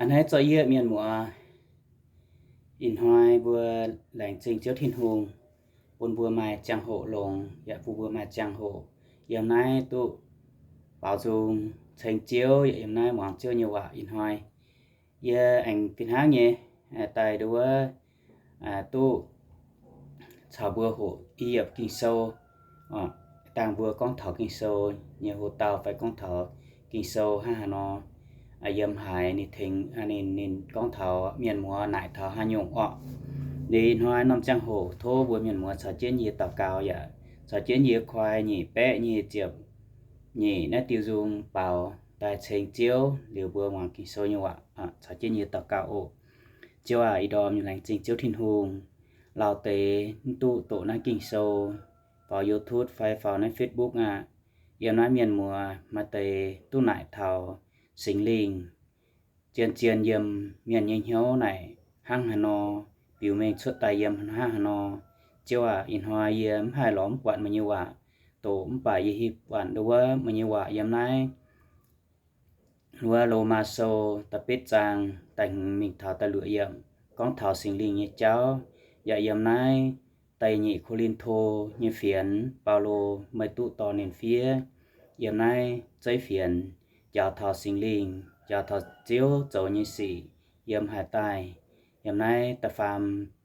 A'hneiv zorqv yieqv mienh muoz, ih hnoi mbuo laengz zingh Ziouv Tin-Hungh bun mbuo maaih ziangh hoc longx, yaac bun mbuo maaih ziangh hoc yiem naaiv duqv baaux nzung ceng Ziouv, yaac yiem naaiv muangx Ziouv nyei waac. Ih hnoi yie aengx fih hnangv nyei daaih nduov duqv caux mbuo hoqc i yiemc Ging-Sou, dangh mbuo gorngv taux Ging-Sou nyei hoc-dauh fai gorngv taux Ging-Sou hnangv haaix nor yiem haaix ninh tengx ninh, ninh gorngv taux mienh muoz naaic taux haaix nyungc orqc. Liuz ih hnoi norm ziangh hoc tov mbuo mienh muoz caux jienv yie daux gaux yaac caux jienv yie koi nyic baeqv nyic ziepc nyic naaiv diuh nzung baaux daaih ceng Ziouv liuz mbuo muangx Ging-Sou nyei waac. Caux jienv yie daux gaux oc. Ziouv aac, ih ndorm laengz zingh Ziouv Tin-Hungh lauh deix mv duqv doqc naaiv Ging-Sou faaux YouTube fai faaux naaiv Facebook aqv. Yiem naaiv mienh muoz maaih deix duqv naaic taux Singx Lingh zien-zien yiem mienh nyei hnyouv naaic hnangv haaix nor, biux mengh cuotv daaih yiem hnangv haaix nor. Ziouv aac, ih hnoi yie mv haih lorz mv buatc meih nyei waac doqc, mv baac yie hiuv buatc nduov meih nyei waac yiem naaiv wuov Lomaa Sou da'betv zaang da'hmz mingh taux da'luoqc yiemc gorngv taux Singx Lingh nyei jauv. Yaac yiem naaiv da'nyeic Ko^lin^to nyei fienx, Baulo meih duqv dorh ninh fiev yiem naaiv zeiv fienx njaaux taux Singx Lingh, njaaux taux Ziouv zoux nyei sic yiem haaix daaih. Yiem naaiv da'faam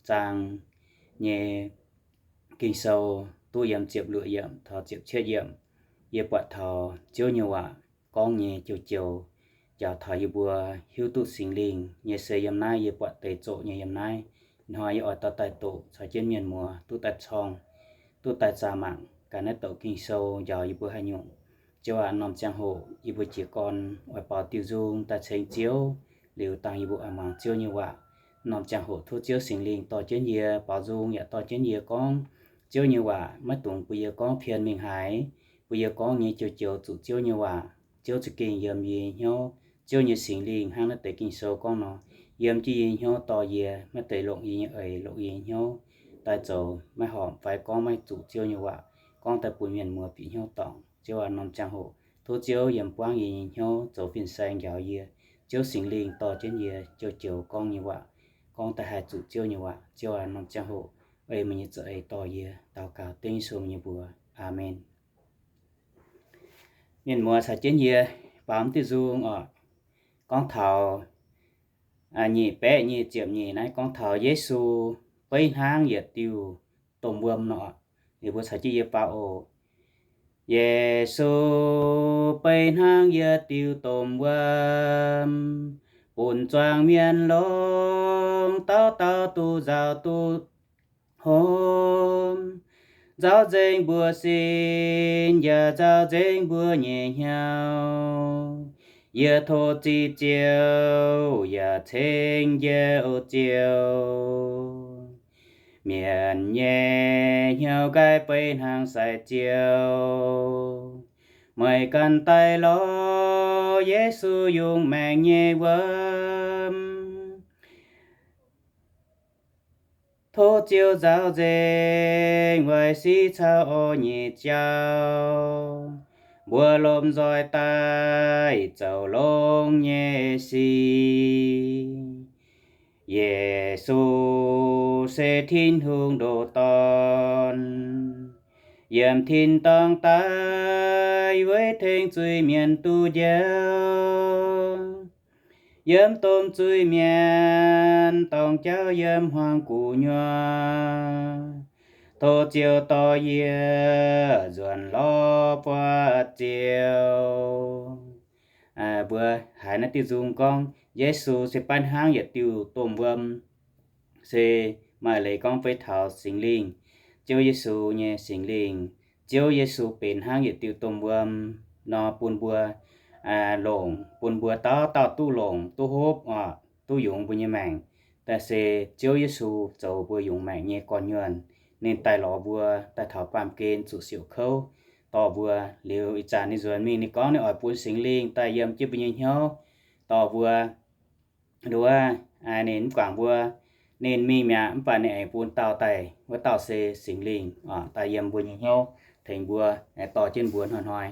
zaang nyei Ging-Sou duqv yiem ziepc luoqc yiemc taux ziepc cietv yiemc, yie buatc taux Ziouv nyei waac gorngv nyei joux-joux njaaux taux yie mbuo hiuv duqv Singx Lingh nyei se yiem naaiv yie buatc deix zoqc nyei yiem naaiv. Ih hnoi yie oix dorh daaih doqc caux jienv mienh muoz duqv daaih corng, duqv daaih zaah mangc gaax naaiv douc Ging-Sou njaaux yie mbuo haaix nyungc. Ziouv aac, norm ziangh hoc yie mbuo jiez gorn oix baaux diuh nzung daaih ceng Ziouv liuz dangh yie mbuo oix muangx Ziouv nyei waac. Norm ziangh hoc tov Ziouv Singx Lingh dorh jienv yie baaux nzung yaac dorh jienv yie gorngv Ziouv nyei waac, maiv dungx bun yie gorngv pien mingh haaix, bun yie gorngv nyei joux-joux zuqc Ziouv nyei waac. Ziouv za'gengh yiem yie nyei hnyouv. Ziouv nyei Singx Lingh hnangv naaiv deix Ging-Sou gorngv nor, yiem jienv yie nyei hnyouv dorh yie, maiv deix longc yie nyei eix, longc yie nyei hnyouv daaih zoux maiv horpc fai gorngv maiv zuqc Ziouv nyei waac, gorngv daaih bun mienh muoz bieqc hnyouv dorngc. Ziouv aac, norm ziangh hoc tov Ziouv yiem buangv yie nyei hnyouv zoux fin-saeng njaaux yie. Ziouv Singx Lingh dorh jienv yie joux-joux gorngv nyei waac, gorngv daaih haih zuqc Ziouv nyei waac. Ziouv aac, norm ziangh hoc ei meih nyei za'eix dorh yie. Daux gaux dengv Yesu meih nyei mbuox. Aamen. Mienh muoz caux jienv yie baaux diuh nzung oc. Gorngv taux nyic baeqv nyic ziepc nyeic naaiv gorngv taux Yesu beiv hnangv yietc diuh domh wuom nor. Liuz mbuo caux jienv yie baaux oc. Yesu beiv hnangv yietc diuh domh wuom, bun zuangx mienh longx dauh dauh duqv nzaaux duqv hopv. Nzaaux nzengc mbuo sin yaac nzaaux nzengc mbuo nyei hnyouv. Yie tov zipv Ziouv yaac ceng Njoux Ziouv. Mienh nyei hnyouv nqaai beiv hnangv sai Ziouv. Meih ganh daaih lorz Yesu yungz maengc nyei wuom. Tov Ziouv nzaaux nzengc waaic sic caux orqv nyei jauv. Mbuo lomh nzoih daaih zoux longx nyei sic. Yesu se Tin-Hungh ndoh Dorn, yiem tin-dorngh daaih weic tengx zuiz-mienh duqv njoux. Yiem domh zuiz-mienh dorng jauv yiem hmuangx gu'nyuoz. Tov Ziouv dorh yie nzuonx lorz buatc Ziouv. Mbuo haiz naaiv diuh nzung gorngv Yesu se beiv hnangv yietc diuh domh wuom, se maaih leiz gorngv beiv taux Singx Lingh, Ziouv Yesu nyei Singx Lingh. Ziouv Yesu benx hnangv yietc diuh domh wuom nor bun mbuo longc, bun mbuo dauh dauh duqv longc, duqv hopv, duqv yungz mbuo nyei maengc. Daaih se Ziouv Yesu zoux mbuo yungz maengc nyei gorn-nyuonh. Ninh daaih lorz mbuo daaih taux baamh gen zuqc siouc kouv dorh mbuo. Liuz ih zanc ninh nzuonx mingh, ninh gorngv ninh oix bun Singx Lingh daaih yiem jienv mbuo nyei hnyouv dorh mbuo. Nduov, ninh mv guangc mbuo, ninh mingh mi'aqv, mv baac ninh aengx bun dauh daaih. Wuov dauh se Singx Lingh daaih yiem mbuo nyei hnyouv tengx mbuo, dorh jienv mbuo hnoi-hnoi.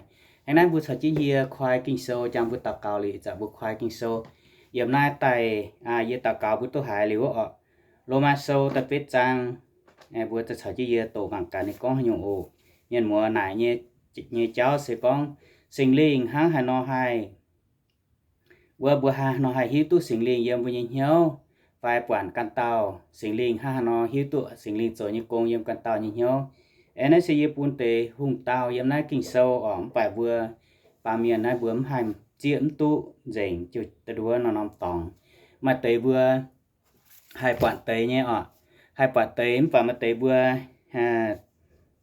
Hnangv naaiv mbuo caux jienv yie koi Ging-Sou, jangx mbuo daux gaux liuz, ih zanc mbuo koi Ging-Sou. Yiem naaiv daaih yie daux gaux mbuo duqv haiz liuz oc. Lomaa Sou da'betv zaang, mbuo za'caux jienv yie doqc mangc gaax ninh gorngv haaix nyungc oc. Mienh muoz naaic nyei, nyei jauv se gorngv Singx Lingh hnangv haaix nor haih, wuov mbuo hnangv haaix nor haih hiuv duqv Singx Lingh yiem mbuo nyei hnyouv, fai buatc ganh dauh Singx Lingh hnangv haaix nor hiuv duqv Singx Lingh zoux nyei gong yiem ganh dauh nyei hnyouv. Aeqv, naaiv se yie bun deix hungh dauh yiem naaiv Ging-Sou oc, mv baac mbuo baamh mienh naaiv mbuo mv haih zieqv mv duqv nzengc, jiu nduov norm-norm dorngx. Maaih deix mbuo haih buatc deix nyei oc, haih buatc deix, mv baac maaih deix mbuo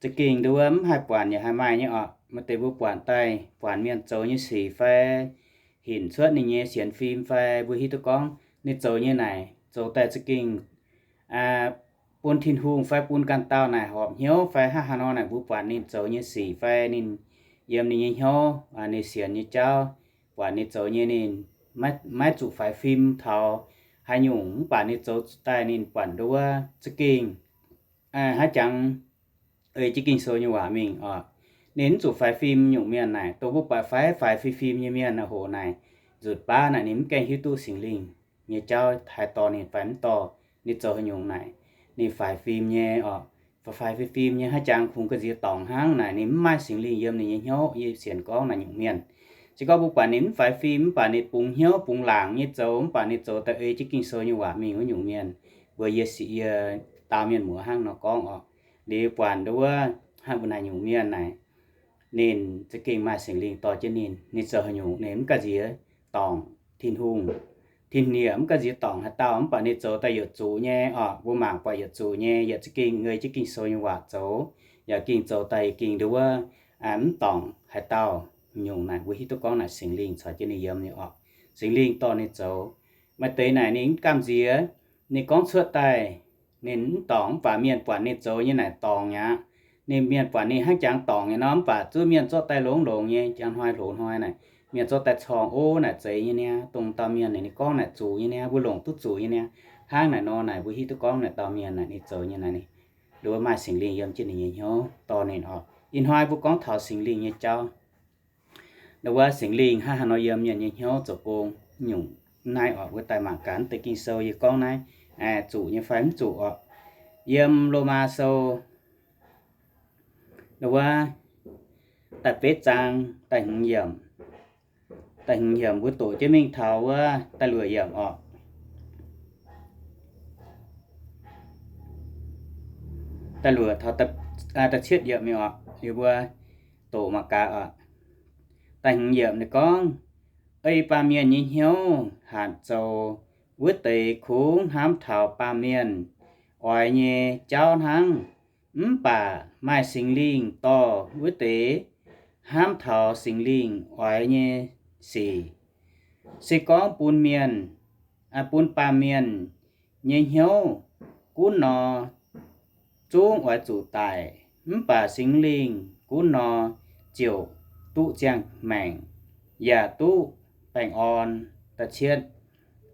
za'gengh nduov mv haih buatc yaac haih maaih nyei oc. Maaih deix mbuo buatc daaih buatc mienh zoux nyei sic fai hinc cuotv ninh nyei sienx fim fai mbuo hiuv duqv gorngv ninh zoux nyei naaic zoux daaih za'gengh bun Tin-Hungh fai bun ganh dauh naaic horpc hnyouv fai hnangv haaix nor naaic mbuo buatc ninh zoux nyei sic fai ninh yiem ninh nyei hnyouv, ninh sienx nyei jauv, buatc ninh zoux nyei ninh maiv zuqc faix fim taux haaix nyungc, mv baac ninh zoux daaih ninh buatc nduov za'gengh haaix jangx ei jienv Ging-Sou nyei waac mingh oc. Ninh mv zuqc faix fim nyungc mienh naaic, dongh mbuo buatc faix faix fim fim nyei mienh naaic hoc naaic, nzutc baav naaic ninh mv gaengh hiuv duqv Singx Lingh nyei jauv haih dorh ninh fai mv dorh, ninh zoux haaix nyungc naaic ninh faix fim nyei oc. Faix faix fim fim nyei haaix jangx kungx ga'nziex dorngc hnangv naaic ninh mv maaih Singx Lingh yiem ninh nyei hnyouv. Yie sienx gorngv naaic nyungc mienh, se gorngv mbuo buatc ninh mv faix fim, mv baac ninh bungx hnyouv bungx laangc nyei zoux, mv baac ninh zoux daaih ei jienv Ging-Sou nyei waac mingh wuov nyungc mienh, mbuo yie sic yie daauh mienh muoz hnangv nor gorngv oc. Liuz buatc nduov hnangv mbuo naaic nyungc mienh naaic, ninh za'gengh maaih Singx Lingh dorh jienv ninh. Ninh zoux haaix nyungc ninh mv ga'nziex dorngc Tin-Hungh. Tin-hungh yaac mv ga'nziex dorngc haaix dauh, mv baac ninh zoux daaih yietc zuqc nyei oc. Mbuo mangc buatc yietc zuqc nyei, yaac za'gengh ei jienv Ging-Sou nyei waac zoux, yaac gengh zoux daaih yaac gengh nduov mv dorngc haaix dauh. Nyungc naaic mbuo hiuv duqv gorngv naaic Singx Lingh caux jienv ninh yiem nyei oc. Singx Lingh dorh ninh zoux. Maaih deix naaic ninh mv gamh nziex, ninh gorngv cuotv daaih ninh mv dorngc, mv baac mienh buatc ninh zoux nyei naaic dorngc aqv. Ninh mienh buatc ninh hnangv jangx dorngc nyei nor, mv baac zuov mienh zorqv daaih longx longx nyei, jangx hnoi hlox hnoi naaic, mienh zorqv daaih corng, ov, naaic zeiz nyei niaa, dongh dauh mienh naaic ninh gorngv naaic zuqc nyei niaa, mbuo longc duqv zuqc nyei niaa. Hnangv naaic nor naaic mbuo hiuv duqv gorngv naaic dauh mienh naaic ninh zoux nyei naaic ninh nduov maaih Singx Lingh yiem jienv ninh nyei hnyouv dorh ninh oc. Ih hnoi mbuo gorngv taux Singx Lingh nyei jauv. Nduov Singx Lingh hnangv haaix nor yiem mienh nyei hnyouv zoux gong nyungc. Naaiv oc, mbuo daaih mangc gaax deix Ging-Sou yie gorngv naaiv zuqc nyei fai mv zuqc oc. Yiem Lomaa Sou nduov da'betv zaang da'hmz yiemc, da'hmz yiemc mbuo doqc jienv mingh taux wuov da'luoqc yiemc oc. Da'luoqc taux da'cietv yiemc oc, liuz mbuo doqc mangc gaax oc. Da'hmz yiemc ninh gorngv, ei baamh mienh nyei hnyouv hanc zoux wuov deix kungx hnamv taux baamh mienh oix nyei jauv hnangv. Mv baac maaih Singx Lingh dorh wuov deix hnamv taux Singx Lingh oix nyei sic. Se gorngv bun mienh, bun baamh mienh nyei hnyouv gunv nor zungv oix zuqc daic, mv baac Singx Lingh gunv nor ziouc duqv ziangh maengc, yaac duqv baengh orn. Da'cietv,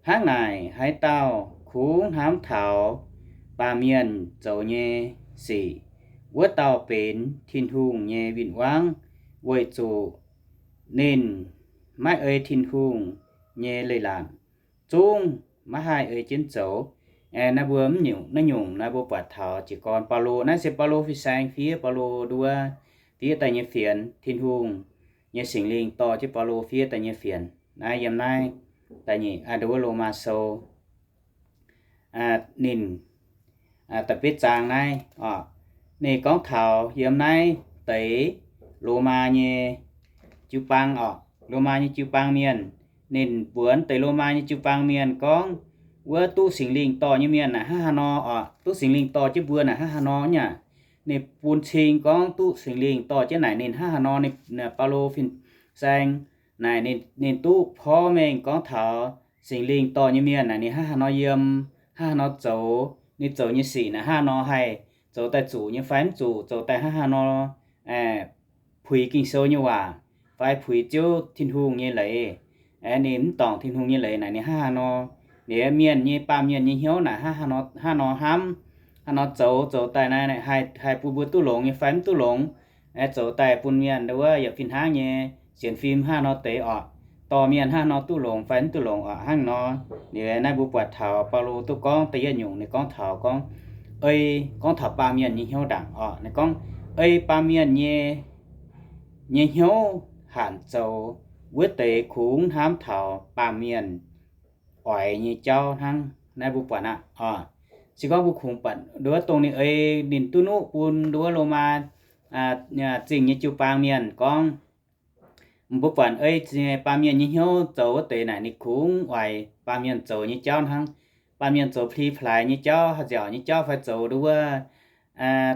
hnangv naaic haaix dauh kungx hnamv taux baamh mienh zoux nyei sic, wuov dauh benx Tin-Hungh nyei win-wangv, weic zuqc ninh maiv ei Tin-Hungh nyei leiz-latc, zungv maiv haih ei jienv zoux. Naaiv mbuo mv nyungc, naaiv nyungc naaiv mbuo buatc taux jiez gorn Baulo, naaiv se Baulo fin-saeng fiev, Baulo nduov fiev daaih nyei fienx, Tin-Hungh nyei Singx Lingh dorh jienv Baulo fiev daaih nyei fienx. Naaiv yiem naaiv da'nyeic, nduov Lomaa Sou ninh da'betv zaang naaiv oc. Ninh gorngv taux yiem naaiv deix Lomaa nyei jiu-baang oc, Lomaa nyei jiu-baang mienh. Ninh mbuox deix Lomaa nyei jiu-baang mienh gorngv, wuov duqv Singx Lingh dorh nyei mienh naaic hnangv haaix nor oc, duqv Singx Lingh dorh jienv mbuo naaic hnangv haaix nor nyei. Ninh bun cing gorngv duqv Singx Lingh dorh jienv naaic ninh hnangv haaix nor. Ninh, Baulo fin-saeng naaic ninh duqv porv mengh gorngv taux Singx Lingh dorh nyei mienh naaic ninh hnangv haaix nor yiem, hnangv haaix nor zoux, ninh zoux nyei sic naaic hnangv haaix nor haih zoux daaih zuqc nyei fai mv zuqc, zoux daaih hnangv haaix nor puix Ging-Sou nyei waac fai puix Ziouv Tin-Hungh nyei leiz. Ninh mv dorngc Tin-Hungh nyei leiz naaic ninh hnangv haaix nor, ninh mienh nyei, baamh mienh nyei hnyouv naaic hnangv haaix nor hnamv, hnangv haaix nor zoux, zoux daaih naaic haih bun mbuo duqv longx nyei fai mv duqv longx, zoux daaih bun mienh nduov yaac fih hnangv nyei sienx fim hnangv haaix nor deix oc. dorh mienh hnangv haaix nor duqv longx fai mv duqv longx oc. Hnangv nor, liuz naaiv mbuo buatc taux Baulo duqv gorngv da'yietv nyungc ninh gorngv taux gorngv, ei, gorngv taux baamh mienh nyei hnyouv ndaangc oc. Ninh gorngv, ei baamh mienh nyei, nyei hnyouv hanc zoux wuov deix kungx hnamv taux baamh mienh oix nyei jauv hnangv. Naaiv mbuo buatc aqv oc. Se gorngv mbuo kungx buatc nduov dongh ninh ei ninh duqv nuqv bun nduov Lomaa zingh nyei jiu-baang mienh gorngv, mbuo buatc ei baamh mienh nyei hnyouv zoux wuov deix naaic ninh kungx oix baamh mienh zoux nyei jauv hnangv. Baamh mienh zoux pli plaaix nyei jauv, haaix nziaauc nyei jauv fai zoux nduov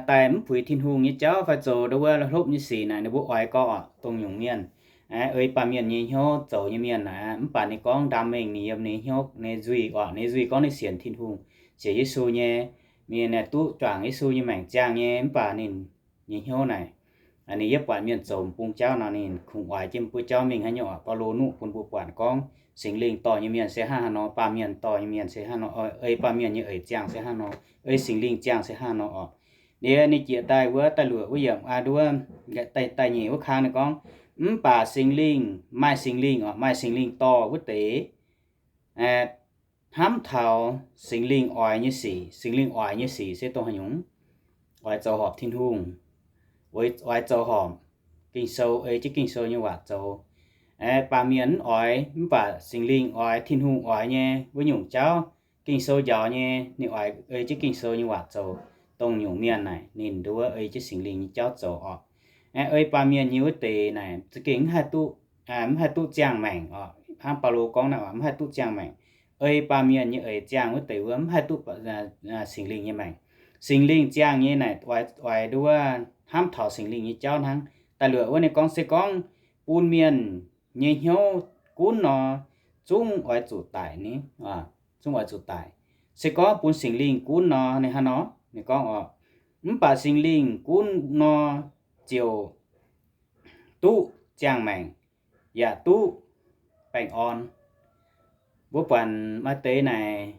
daaih mv puix Tin-Hungh nyei jauv fai zoux nduov hlopv nyei sic naaic ninh mbuo oix gorngv oc, dongh nyungc mienh, ei baamh mienh nyei hnyouv zoux nyei mienh naaic. Mv baac ninh gorngv ndaam mengh ninh yiem ninh hnyouv, ninh nzuih oc, ninh nzuih gorngv ninh sienx Tin-Hungh, sienx Yesu nyei, ninh duqv juangc Yesu nyei maengc ziangh nyei, mv baac ninh nyei hnyouv naaic, ninh yietv buatc mienh zoux m'bung jauv nor ninh kungx oix jienv m'bung jauv mingh haaix nyungc oc. Baulo nuqv bun mbuo buatc gorngv Singx Lingh dorh nyei mienh se hnangv haaix nor, baamh mienh dorh nyei mienh se hnangv haaix nor, ei baamh mienh nyei eix ziangh se hnangv haaix nor, ei Singx Lingh ziangh se hnangv haaix nor oc. Liuz ninh jiex daaih wuov da'luoqc wuov yiemc, da'nyeic wuov kang ninh gorngv, mv baac Singx Lingh, maaih Singx Lingh oc, maaih Singx Lingh dorh wuov deix hnamv taux Singx Lingh oix nyei sic. Singx Lingh oix nyei sic se dongh haaix nyungc? Oix zoux horpc Tin-Hungh, oix zoux horpc Ging-Sou, ei jienv Ging-Sou nyei waac zoux. Baamh mienh mv oix, mv baac Singx Lingh oix, Tin-Hungh oix nyei wuov nyungc jauv, Ging-Sou njaaux nyei, ninh oix ei jienv Ging-Sou nyei waac zoux. Dongh nyungc mienh naaic ninh nduov ei jienv Singx Lingh nyei jauv zoux oc. Ei baamh mienh nyei wuov deix naaic za'gengh mv haih duqv, mv haih duqv ziangh maengc oc. Hnangv Baulo gorngv naaic, mv haih duqv ziangh maengc. Ei baamh mienh nyei eix ziangh wuov deix wuov mv haih duqv Singx Lingh nyei maengc. Singx Lingh ziangh nyei naaic oix nduov hnamv taux Singx Lingh nyei jauv hnangv. Da'luoqc wuov ninh gorngv se gorngv bun mienh nyei hnyouv gunv nor, zungv oix zuqc daic ni, zungv oix zuqc daic. Se gorngv bun Singx Lingh gunv nor, ninh hnangv nor, ninh gorngv oc, mv baac Singx Lingh gunv nor, ziouc duqv ziangh maengc, yaac duqv baengh orn. Mbuo buatc maaih deix naaic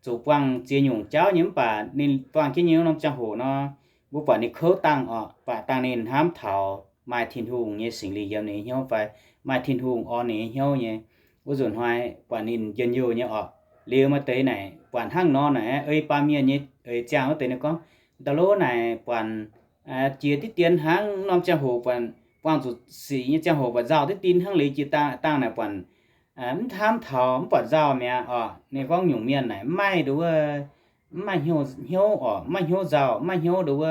zuqc buangh ziex nyungc jauv nyei mv baac ninh buangh jienv nyei wuov norm ziangh hoc nor, mbuo buatc ninh kouv dangh oc, baac dangh ninh hnamv taux maaih Tin-Hungh nyei Singx Lingh yiem ninh nyei hnyouv fai maaih Tin-Hungh orn ninh nyei hnyouv nyei. Wuov nzunc hnoi buatc ninh njien-youh nyei oc. Liuz maaih deix naaic buatc hnangv nor naaic, ei baamh mienh nyei eix ziangh wuov deix ninh gorngv, ndau lov naaic buatc jiex diqv dien hnangv norm ziangh hoc buatc, buangh zuqc sic nyei ziangh hoc buatc nzauh diqv dien hnangv liuz jiex dangh naaic buatc mv hnamv taux mv buatc nzauh mi'aqv oc. Ninh gorngv nyungc mienh naaic mv maaih nduov, mv maaih hnyouv oc, mv maaih hnyouv nzauh, mv maaih hnyouv nduov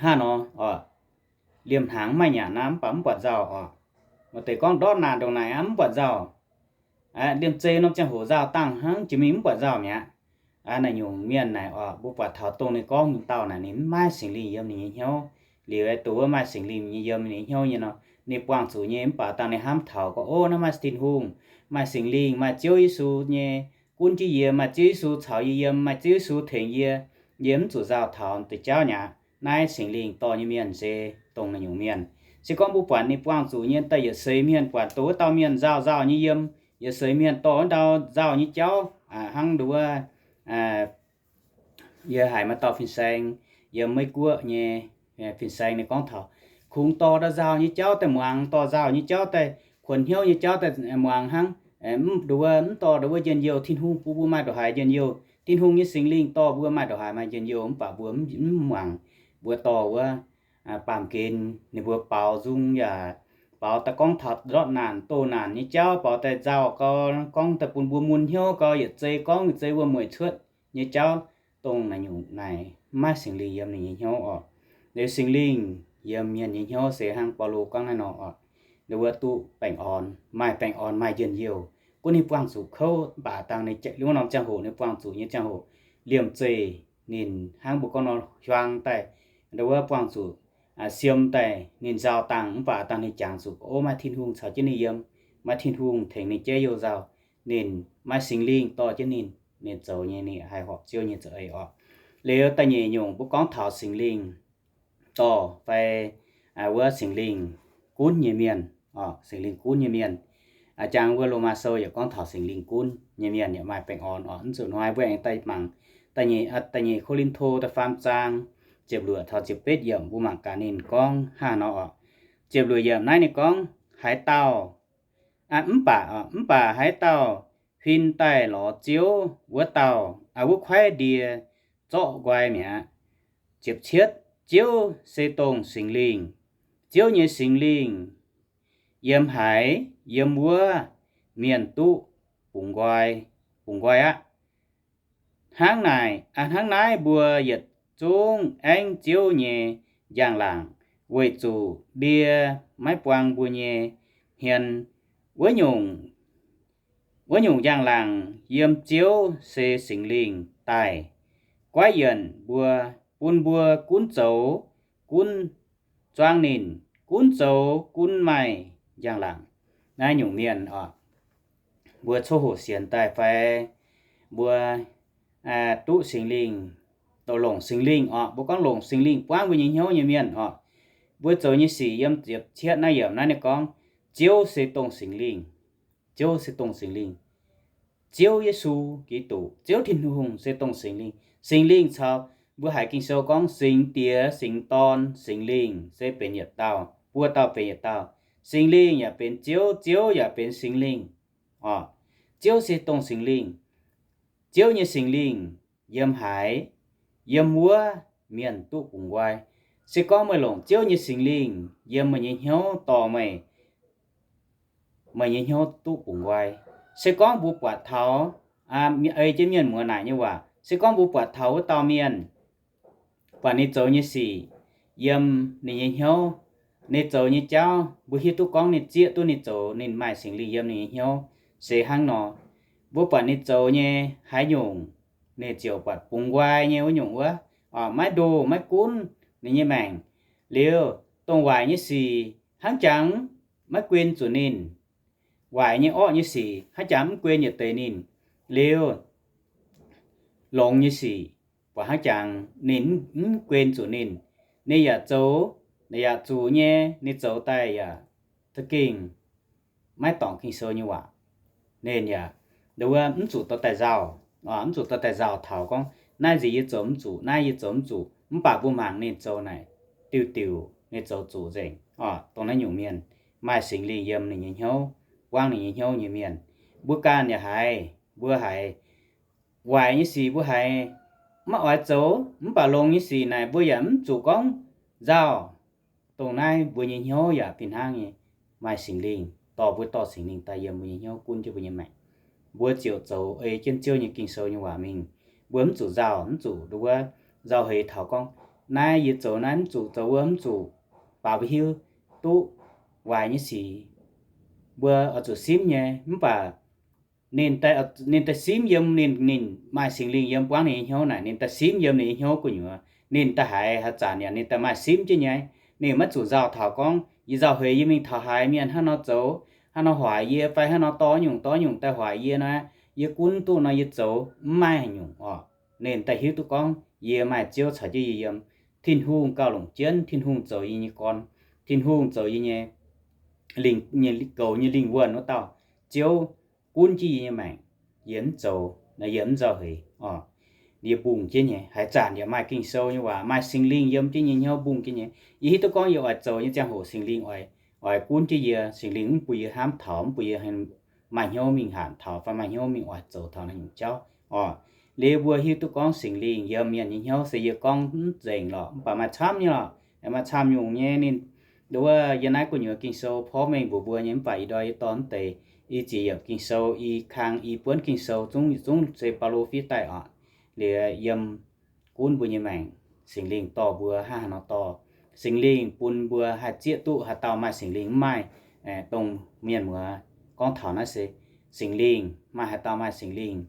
hnangv nor oc. Liemh hnaangx mv maaih nyanc naaiv mv baac mv buatc nzauh oc. Maaih deix gorngv ndortv naanc ndongc naaic mv buatc nzauh. Liemh zeih norm ziangh hoc nzauh dangh hnangv jiex mingh mv buatc nzauh mi'aqv. Naaiv nyungc mienh naaic oc, mbuo buatc taux dongh ninh gorngv nyei dauh naaic ninh mv maaih Singx Lingh yiem ninh nyei hnyouv. Liuz aeqv, dongh wuov maaih Singx Lingh nyei yiem ninh nyei hnyouv nyei nor, ninh buangh zuqc nyei mv baac dangh ninh hnamv taux gorngv, ov, naaiv maaih Tin-Hungh, maaih Singx Lingh, maaih Ziouv Yesu nyei, gunv jienv yie, maaih Ziouv Yesu caux yie yiem, maaih Ziouv Yesu tengx yie, yie mv zuqc nzauh taux deix jauv mi'aqv. Naaiv Singx Lingh dorh nyei mienh se dongh naaiv nyungc mienh. Se gorngv mbuo buatc ninh buangh zuqc nyei daaih yietc seix mienh buatc dongh wuov dauh mienh nzauh nzauh nyei yiem, yietc seix mienh dorh wuov dauh nzauh nyei jauv, hnangv nduov, yie haiz maaih dauh fin-saeng yiem Meiv Guoqv nyei fin-saeng ninh gorngv taux, kungx dorh nzauh nyei jauv daaih muangx, dorh nzauh nyei jauv daaih, kuonx hnyouv nyei jauv daaih muangx hnangv. Mv nduov, mv dorh nduov njien-youh Tin-Hungh bun mbuo maaih ndongc haaix njien-youh. Tin-Hungh nyei Singx Lingh dorh mbuo maaih ndongc haaix maaih njien-youh mv baac mbuo mv muangx. Mbuo dorh wuov baamh gen ninh mbuo baaux nzung yaac baaux daaih gorngv taux ndortv naanc doh naanc nyei jauv, baaux daaih nzauh gau, gorngv daaih bun mbuo mun hnyouv gau, yietc zei gorngv yietc zei wuom-mueic cuotv nyei jauv, dongh naaiv nyungc naaic mv maaih Singx Lingh yiem ninh nyei hnyouv oc. Liuz Singx Lingh yiem mienh nyei hnyouv se hnangv Baulo gorngv naaiv nor oc, ninh wuov duqv baengh orn, maaih baengh orn, maaih njien-youh. Gunv ninh buangh zuqc kouv mv baac dangh ninh wuov norm ziangh hoc ninh buangh zuqc nyei ziangh hoc, liemh zeih ninh hnangv mbuo gorngv nor hiuang daaih, wuov buangh zuqc siem daaih ninh nzauh dangh mv baac dangh ninh jangx zuqc, ov, maaih Tin-Hungh caux jienv ninh yiem, maaih Tin-Hungh tengx ninh jaiv youh nzauh, ninh maaih Singx Lingh dorh jienv ninh, ninh zoux nyei ninh haih horpc Ziouv nyei za'eix oc. Liuz da'nyeic nyungc mbuo gorngv taux Singx Lingh dorh fai wuov Singx Lingh gunv nyei mienh, Singx Lingh gunv nyei mienh. Jangx wuov Lomaa Sou yaac gorngv taux Singx Lingh gunv nyei mienh yaac maaih baengh orn oc. Mv zuqc hnoi mbuo aengx daaih mangc da'nyeic Ko^lin^to da'faam zaang ziepc luoqc taux ziepc betv yiemc, mbuo mangc gaax ninh gorngv hnangv nor oc. Ziepc luoqc yiemc naaiv ninh gorngv, haaix dauh, mv baac, mv baac haaix dauh huin daaih lorz Ziouv wuov dauh, wuov kuaaiv ndie zorqv nqoi mi'aqv. Ziepc cietv, Ziouv se dongh Singx Lingh. Ziouv nyei Singx Lingh yiem haaix, yiem wuov mienh duqv bungx nqoi, bungx nqoi aqv. Hnangv naaic, hnangv naaiv mbuo yietc zungv aengv Ziouv nyei njang-laangc, weic zuqc ndie maiv buang mbuo nyei hmien. Wuov nyungc, wuov nyungc njang-laangc yiem Ziouv se Singx Lingh daaih guaiv yienc mbuo, bun mbuo gunv zoux, gunv zuangv ninh, gunv zoux gunv maaih njang-laangc. Naaiv nyungc mienh oc, mbuo coqv hoqc sienx daaih fai mbuo duqv Singx Lingh, longc Singx Lingh oc, mbuo gorngv longc Singx Lingh buangv mbuo nyei hnyouv nyei mienh oc, mbuo zoux nyei sic yiem ziepc cietv naaiv yiemc naaiv ninh gorngv, Ziouv se dongh Singx Lingh. Ziouv se dongh Singx Lingh. Ziouv Yesu Giduc, Ziouv Tin-Hungh se dongh Singx Lingh. Singx Lingh caux mbuo haiz Ging-Sou gorngv Singx Diex, Singx Dorn, Singx Lingh se benx yietc dauh, buo dauh benx yietc dauh. Singx Lingh yaac benx Ziouv, Ziouv yaac benx Singx Lingh. Oc, Ziouv se dongh Singx Lingh. Ziouv nyei Singx Lingh yiem haaix, yiem wuov mienh duqv bungx nqoi. Se gorngv meih longc Ziouv nyei Singx Lingh yiem meih nyei hnyouv dorh meih, meih nyei hnyouv duqv bungx nqoi. Se gorngv mbuo buatc taux, ei jienv mienh muoz naaic nyei waac, se gorngv mbuo buatc taux wuov dauh mienh, buatc ninh zoux nyei sic yiem ninh nyei hnyouv, ninh zoux nyei jauv, mbuo hiuv duqv gorngv ninh zieqv duqv ninh zoux, ninh maaih Singx Lingh yiem ninh nyei hnyouv se hnangv nor. Mbuo buatc ninh zoux nyei haaix nyungc, ninh ziouc buatc bungx nqoi nyei wuov nyungc wuov, maiv ndoh maiv gunv ninh nyei maengc. Liuz, dongh waaic nyei sic hnangv jangx maiv guen zuqc ninh, waaic nyei orqv nyei sic hnangv jangx mv guen yietc deix ninh. Liuz, longx nyei sic buatc hnangv jangx ninh mv guen zuqc ninh, ninh yaac zoux, ninh yaac zuqc nyei, ninh zoux daaih yaac za'gengh maiv dorngc Ging-Sou nyei waac. Ninh yaac, wuov, mv zuqc dorh daaih nzauh, mv zuqc dorh daaih nzauh taux gorngv naaiv nziex yie zoux mv zuqc, naaiv yie zoux mv zuqc. Mv baac mbuo mangc ninh zoux naaic diuh diuc ninh zoux zuqc nzengc. Dongh naaiv nyungc mienh maaih Singx Lingh yiem ninh nyei hnyouv, buangv ninh nyei hnyouv nyei mienh. Mbuo ganh yaac haiz, mbuo haiz waaic nyei sic mbuo haiz maiv oix zoux, mv baac longx nyei sic naaic mbuo yaac mv zuqc gorngv nzauh. Dongh naaiv mbuo nyei hnyouv yaac fih hnangv nyei, maaih Singx Lingh dorh mbuo, dorh Singx Lingh daaih yiem mbuo nyei hnyouv gunv jienv mbuo nyei maengc. Mbuo ziouc zoux ei jienv Ziouv nyei Ging-Sou nyei waac mingh. Mbuo mv zuqc nzauh, mv zuqc nduov nzauh heix taux gorngv naaiv yie zoux naaiv mv zuqc, zoux wuov mv zuqc. Baac mbuo hiuv duqv waaic nyei sic mbuo oix zuqc simv nyei, mv baac ninh daaih, ninh daaih simv yiem ninh, ninh maaih Singx Lingh yiem buangv ninh nyei hnyouv naaic, ninh daaih simv yiem ninh nyei hnyouv gu'nyuoz, ninh daaih haiz haaix zanc yaac ninh daaih maaih simv jienv nyei. Ninh maiv zuqc nzauh taux gorngv yie nzauh heix yie mingh taux haaix mienh hnangv nor zoux, hnangv nor hoic yie fai hnangv nor dorh nyungc dorh nyungc daaih hoic yie nor, yie gunv duqv nor yie zoux mv maaih haaix nyungc oc. Ninh daaih hiuv duqv gorngv yie maaih Ziouv caux jienv yie yiem. Tin-Hungh gauh longc jienv, Tin-Hungh zoux yie nyei gorn, Tin-Hungh zoux yie nyei lingh, nyei goux nyei lingh wuonh wuov dauh. Ziouv gunv jienv yie nyei maengc, yie mv zoux, yie mv nzauh heix oc. Yie mbungh jienv nyei. Haaix zanc yaac maaih Ging-Sou nyei waac, maaih Singx Lingh yiem jienv nyei hnyouv mbungh jienv nyei. Yie hiuv duqv gorngv yie oix zoux nyei ziangh hoc Singx Lingh oix, oix gunv jienv yie. Singx Lingh mv bun yie hnamv taux, mv bun yie maaih hnyouv mingh hanc taux fai maaih hnyouv mingh oix zoux taux naaiv nyungc jauv oc. Liuz mbuo hiuv duqv gorngv Singx Lingh yiem mienh nyei hnyouv se yie gorngv mv nzengc lorqc, mv baac maaih camv nyei lorqc. Maaih camv nyungc nyei ninh, nduov yie naaiv gu'nyuoz Ging-Sou porv mengh mbuox mbuo nyei, mv baac ih ndorm yie dorh mv deix i ziex yiemc Ging-Sou, i kang i buonv Ging-Sou zungv, zungv se Baulo fiev daaih oc. Liuz yiem gunv mbuo nyei maengc, Singx Lingh dorh mbuo hnangv haaix nor dorh. Singx Lingh bun mbuo haih zieqv duqv haaix dauh maaih Singx Lingh mv maaih. Dongh mienh muoz gorngv taux naaiv se Singx Lingh, maaih haaix dauh maaih Singx Lingh.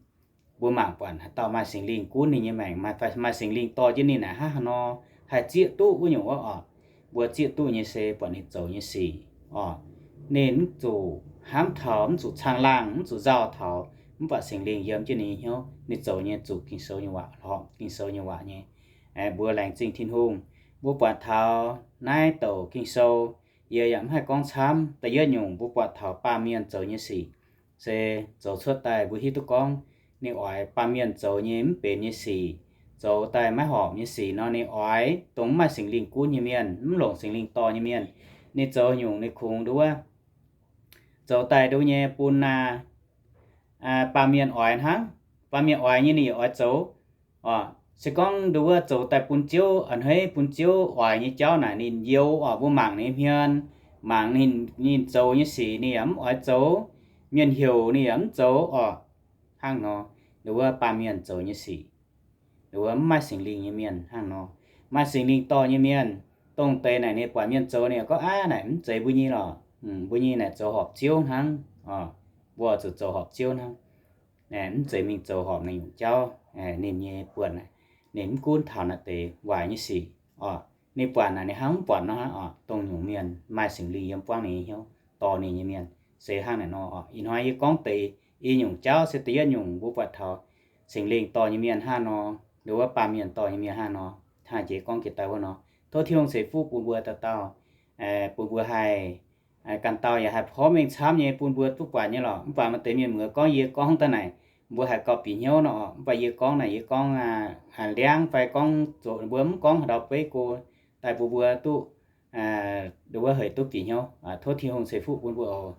Mbuo mangc buatc haaix dauh maaih Singx Lingh gunv ninh nyei maengc, maaih, maaih Singx Lingh dorh jienv ninh naaic hnangv haaix nor haih zieqv duqv wuov nyungc wuov oc. Mbuo zieqv duqv nyei se buatc ninh zoux nyei sic oc. Ninh mv zuqc hnamv taux, mv zuqc caangh laangh, mv zuqc nzauh taux, mv baac Singx Lingh yiem jienv ninh nyei hnyouv, ninh zoux nyei zuqc Ging-Sou nyei waac, horpc Ging-Sou nyei waac nyei. Mbuo laengz zingh Tin-Hungh, mbuo buatc taux naaiv douc Ging-Sou, yie yaac mv haih gorngv camv. Da'yietv nyungc mbuo buatc taux baamh mienh zoux nyei sic, se zoux cuotv daaih mbuo hiuv duqv gorngv ninh oix baamh mienh zoux nyei mv benx nyei sic, zoux daaih maiv horpc nyei sic nor, ninh oix dongh mv maaih Singx Lingh gunv nyei mienh, mv longc Singx Lingh dorh nyei mienh. Ninh zoux nyungc ninh kungx nduov zoux daaih nduov nyei bun aa, baamh mienh oix hnangv. Baamh mienh oix nyei ninh yaac oix zoux. Oc, se gorngv nduov wuov zoux daaih bun Ziouv, a'hneiv bun Ziouv oix nyei jauv naaic, ninh youx oc, mbuo mangc ninh hmien, mangc ninh, ninh zoux nyei sic ninh yaac mv oix zoux. Mienh heuc ninh yaac mv zoux oc. Hnangv nor, nduov wuov baamh mienh zoux nyei sic, nduov wuov mv maaih Singx Lingh nyei mienh hnangv nor. Maaih Singx Lingh dorh nyei mienh, dongh deix naaic ninh buatc mienh zoux ninh gorngv, aav, naaic mv zeiz mbuo nyei lorqc. Mbuo nyei naaic zoux horpc Ziouv hnangv. Mbuo zuqc zoux horpc Ziouv hnangv. Mv zeiz mingh zoux horpc naaiv nyungc jauv. Ninh nyei buonc, ninh mv gunv taux naaiv deix waaic nyei sic. Ninh buatc naaic ninh hnangv mv buatc nor hnangv oc. Dongh nyungc mienh maaih Singx Lingh yiem buangv ninh nyei hnyouv dorh ninh nyei mienh se hnangv naaic nor oc. Ih hnoi yie gorngv deix i nyungc jauv se da'yietv nyungc mbuo buatc taux Singx Lingh dorh nyei mienh hnangv nor, nduov wuov baamh mienh dorh nyei mienh hnangv nor. Hnangv jiex gorngv jiex daaih wuov nor, tov Tin-Hungh ceix fuqv bun mbuo dauh dauh, bun mbuo haih ganh dauh yaac haih porv mengh camv nyei bun mbuo duqv buatc nyei lorqc. Mv baac maaih deix mienh muoz gorngv yie gorngv daaih naaic, mbuo haiz gauh bieqc hnyouv nor oc. Mv baac yie gorngv naaic yie gorngv liangv fai gorngv zoqc, mbuo mv gorngv haaix dauh beiv go daaih bun mbuo duqv, nduov wuov hec duqv bieqc hnyouv. Tov Tin-Hungh ceix fuqv bun mbuo oc.